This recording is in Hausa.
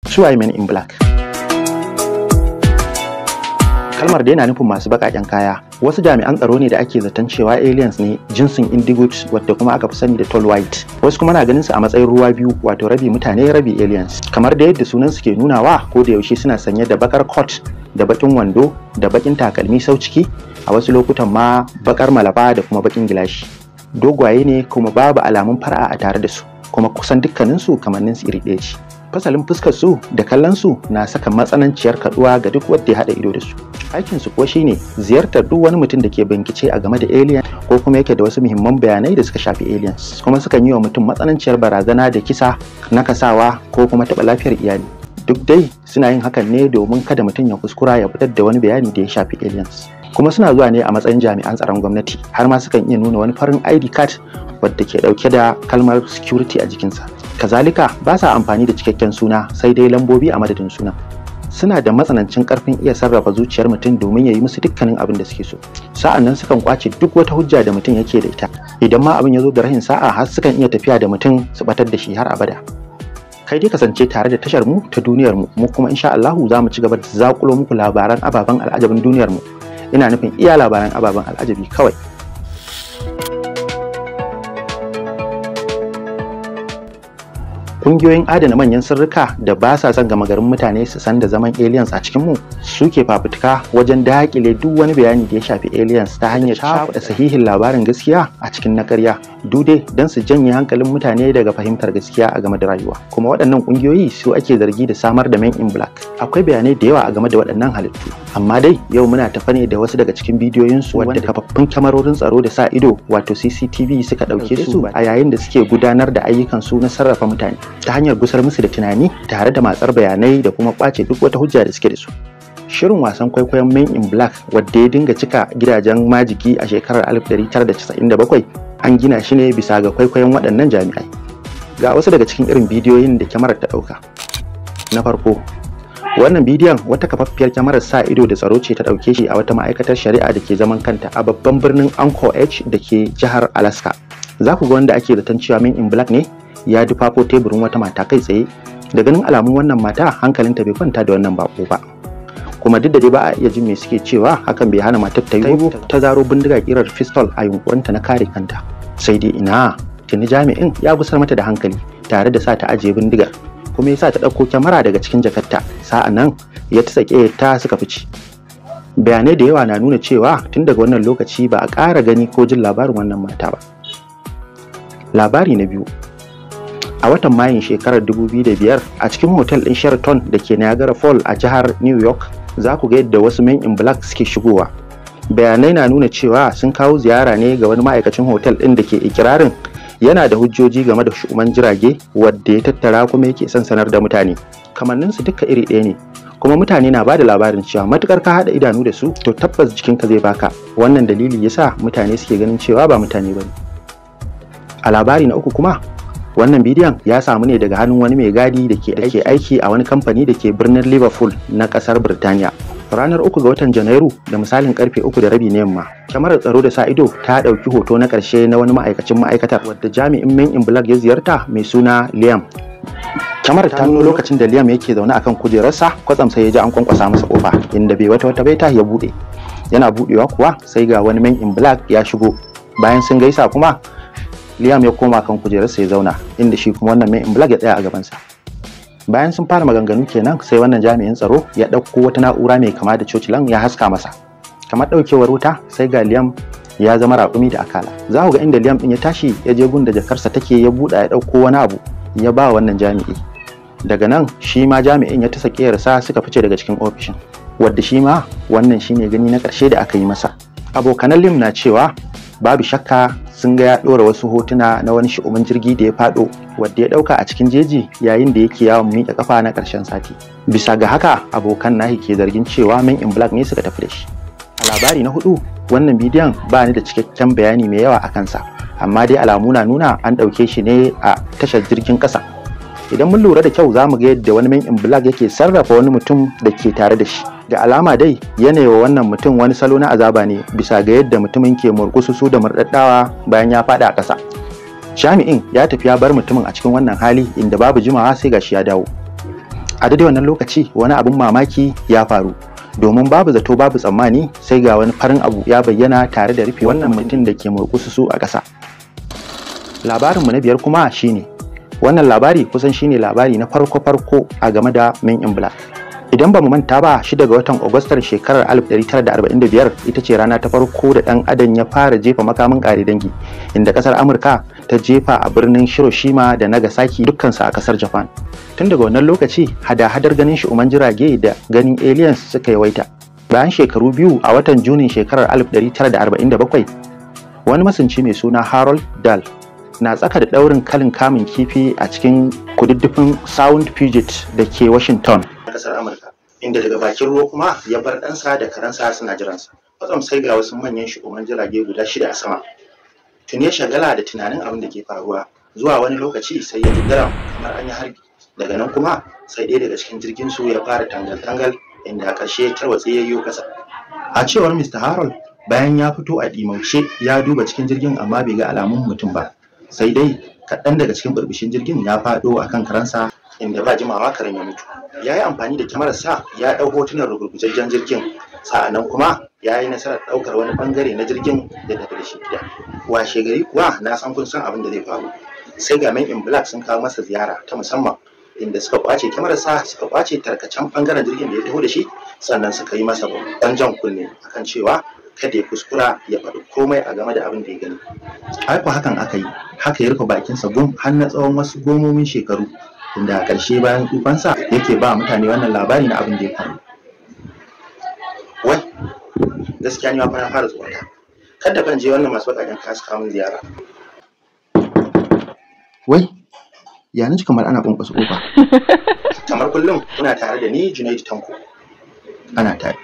Su waye Men in Black? Kalmar da yana nufin masu baƙaƙen kaya. Wasu jami'an tsaro ne da ake zaton cewa aliens ne, jinsin indigo, wadda kuma aka fi sani da tall white. Wasu kuma na ganin su a matsayin ruwa biyu, wato rabi mutane rabi aliens. Kamar da yadda sunan su ke nunawa, ko da yaushe suna sanye da bakar coat da bakin wando da bakin takalmi sau ciki, a wasu lokutan ma bakar malaba da kuma bakin gilashi. Dogwaye ne kuma babu alamun fara'a a tare da su, kuma kusan dukkaninsu kamannin su iri ɗaya ce. Fasalin fuskar su da kallon su na saka matsananciyar kaduwa ga duk wanda ya haɗa ido da su. Aikin su kuwa shine ziyartar duk wani mutum da ke bincike a game da alien ko kuma yake da wasu muhimman bayanai da suka shafi aliens, kuma sukan yi wa mutum matsananciyar barazana da kisa, nakasawa ko kuma taɓa lafiyar iyali. Duk dai suna yin hakan ne domin kada mutum ya kuskura ya fitar da wani bayani da ya shafi aliens. Kuma suna zuwa ne a matsayin jami'an tsaron gwamnati, har ma sukan iya nuna wani farin ID card wadda ke dauke da kalmar security a jikinsa. Kazalika ba sa amfani da cikakken suna, sai dai lambobi a madadin suna. Suna da matsanancin karfin iya sarrafa zuciyar mutum domin ya yi musu dukkanin abin da suke so. Sa'an nan sukan kwace duk wata hujja da mutum yake da ita. Idan ma abin ya zo da rahin sa'a, har sukan iya tafiya da mutum su batar da shi har abada. Kai dai kasance tare da tashar mu ta Duniyar Mu, mu kuma insha Allahu za mu ci gaba da zakulo muku labaran ababen al'ajabin duniyar mu. Ina nufin iya labaran ababen al'ajabi kawai. Kungiyoyin adana manyan sirrika da ba sa son gama garin mutane su san da zaman aliens a cikin mu suke fafutuka wajen daƙile duk wani bayani da ya shafi aliens ta hanyar cakuɗa sahihin labarin gaskiya a cikin na ƙarya, dude don su janye hankalin mutane daga fahimtar gaskiya a game da rayuwa. Kuma waɗannan kungiyoyi su ake zargi da samar da Men in Black. Akwai bayanai da yawa a game da waɗannan halittu, amma dai yau muna tafa ne da wasu daga cikin bidiyoyin su wadda kafaffun kyamarorin tsaro da sa ido, wato CCTV, suka ɗauke su a yayin da suke gudanar da ayyukan su na sarrafa mutane ta hanyar gusar musu da tunani tare da matsar bayanai da kuma kwace duk wata hujja da suke da su. Shirin wasan kwaikwayon Men in Black, wadda ya dinga cika gidajen majigi a shekarar 1997, an gina shi ne bisa ga kwaikwayon waɗannan jami'ai. Ga wasu daga cikin irin bidiyoyin da kyamarar ta ɗauka. Na farko, wannan bidiyon wata kafaffiyar kyamarar sa ido da tsaro ce ta ɗauke shi a wata ma'aikatar shari'a da ke zaman kanta a babban birnin Anchorage da ke jihar Alaska. Za ku ga wanda ake zaton cewa Men in Black ne ya dufafo teburin wata mata kai tsaye. Da ganin alamun wannan mata hankalinta bai kwanta da wannan bako ba. Kuma duk da dai ba a iya jin me suke cewa, hakan bai hana matar ta yi ta zaro bindiga kirar pistol a yunkurinta na kare kanta. Sai dai ina, tuni jami'in ya gusar mata da hankali tare da sa ta ajiye bindigar, kuma ya sa ta ɗauko kyamara daga cikin jakarta, sa'an nan ya ta sake ta suka fice. Bayanai da yawa na nuna cewa tun daga wannan lokaci ba a ƙara gani ko jin labarin wannan mata ba. Labari na biyu, a watan Mayun shekarar 2005, a cikin hotel ɗin Sheraton da ke Niagara Falls a jihar New York, za ku ga yadda wasu Men in Black suke shigowa. Bayanai na nuna cewa sun kawo ziyara ne ga wani ma'aikacin hotel ɗin da ke ikirarin yana da hujjoji game da shu'uman jirage wadda ya tattara kuma yake son sanar da mutane. Kamanninsu duka iri ɗaya ne, kuma mutane na bada labarin cewa matukar ka haɗa idanu da su, to tabbas jikinka zai baka. Wannan dalili yasa mutane suke ganin cewa ba mutane bane. A labari na uku kuma, wannan bidiyon ya samu ne daga hannun wani mai gadi da ke aiki a wani kamfani da ke birnin Liverpool na kasar Birtaniya. Ranar 3 ga watan Janairu, da misalin karfe 3:30 na yamma, kyamarar tsaro da sa ido ta ɗauki hoto na ƙarshe na wani ma'aikacin ma'aikatar wadda jami'in Men in Black ya ziyarta mai suna Liam. Kyamarar ta nuna lokacin da Liam yake zaune akan kujerarsa, kwatsam sai ya ji an kwankwasa masa kofa, inda bai wata wata baita ya buɗe. Yana buɗewa kuwa sai ga wani Men in Black ya shigo. Bayan sun gaisa kuma, Liam ya koma kan kujerarsa ya zauna, inda shi kuma wannan Men in Black ya tsaya a gabansa. Bayan sun fara maganganu kenan, sai wannan jami'in tsaro ya ɗauko wata na'ura mai kama da cocilan ya haska masa. Kamar ɗaukewar wuta, sai ga Liam ya zama raƙumi da akala. Za ku ga inda Liam ɗin ya tashi ya je gun da jakarsa take, ya buɗa ya ɗauko wani abu ya ba wannan jami'i. Daga nan shi ma jami'in ya tasa ƙeyarsa suka fice daga cikin ofishin. Wadda shi ma wannan shine gani na ƙarshe da aka yi masa. Abokanan Liam na cewa babu shakka sun ga ya ɗora wasu hotuna na wani shi'umin jirgi da ya faɗo wadda ya ɗauka a cikin jeji yayin da yake yawon miƙa ƙafa na ƙarshen sati. Bisa ga haka abokan nahi ke zargin cewa Men in Black ne suka tafi da shi. A labari na hudu, wannan bidiyon ba ni da cikakken bayani mai yawa a kansa, amma dai alamu na nuna an ɗauke shi ne a tashar jirgin ƙasa. Idan mun lura da kyau, za mu ga yadda wani Men in Black yake sarrafa wani mutum da ke tare da shi. Ga alama dai yanayi wa wannan mutum wani salo na azaba ne, bisa ga yadda mutumin ke murkususu da murɗaɗɗawa bayan ya faɗi a ƙasa. Jami'in ya tafi ya bar mutumin a cikin wannan hali, inda babu jimawa sai gashi ya dawo. A daidai wannan lokaci wani abin mamaki ya faru, domin babu zato babu tsammani sai ga wani farin abu ya bayyana tare da rufe wannan mutum da ke murƙususu a ƙasa. Labarinmu na biyar kuma shine wannan labari kusan shine labari na farko-farko a game da Men in Black. Idan ba mu manta ba, 6 ga watan Agustar shekarar 1945 ita ce rana ta farko da ɗan adam ya fara jefa makamin ƙare dangi, inda ƙasar Amurka ta jefa a birnin Hiroshima da Nagasaki dukkansu a ƙasar Japan. Tun daga wannan lokaci hada-hadar ganin shu'uman jirage da ganin aliens suka yawaita. Bayan shekaru 2 a watan Junin shekarar 1947, wani masunci mai suna Harold Dahl na tsaka da ɗaurin kalin kamun kifi a cikin kududdufin Sound Puget da ke Washington, kasar Amurka, inda daga bakin ruwa kuma ya bar ɗansa da karensa suna jiransa. Kwatsam sai ga wasu manyan shu'uman jirage guda 6 a sama. Tuni ya shagala da tunanin abin da ke faruwa. Zuwa wani lokaci sai ya ji daram kamar an yi harbi. Daga nan kuma sai ɗaya daga cikin jirgin su ya fara tangal-tangal, inda a ƙarshe tarwatse ya yiwo ƙasa. A cewar Mr. Harold, bayan ya fito a ɗimauce ya duba cikin jirgin amma bai ga alamun mutum ba. Sai dai kaɗan daga cikin burbushin jirgin ya faɗo a kan karensa, inda ba jimawa karen ya mutu. Ya yi amfani da kyamararsa ya ɗau hotunan rugurgujajjen jirgin, sa'annan kuma ya yi nasarar ɗaukar wani ɓangare na jirgin da tafi da shi gida. Washe gari kuwa na san kun san abin da zai faru. Sai ga Men in Black sun kawo masa ziyara ta musamman, inda suka ƙwace kyamararsa, suka ƙwace tarkacen ɓangaren jirgin da ya taho da shi, sannan suka yi masa babban jan kunne akan cewa kada ya kuskura ya faɗi komai a game da abin da ya gani. Ai ko hakan aka yi, haka ya rufe bakinsa gum har na tsawon wasu gomomin shekaru, inda a ƙarshe bayan tsufansa yake ba mutane wannan labari na abin da ya faru. Wai, gaskiya ni ma fa na fara tsorata. Kada ban je wannan masu baƙaƙen kaya su kawo min ziyara. Wai, ya naji kamar ana ƙwanƙwasa ƙofa. Kamar kullum kuna tare da ni Junaidu Tanko. Ana tare.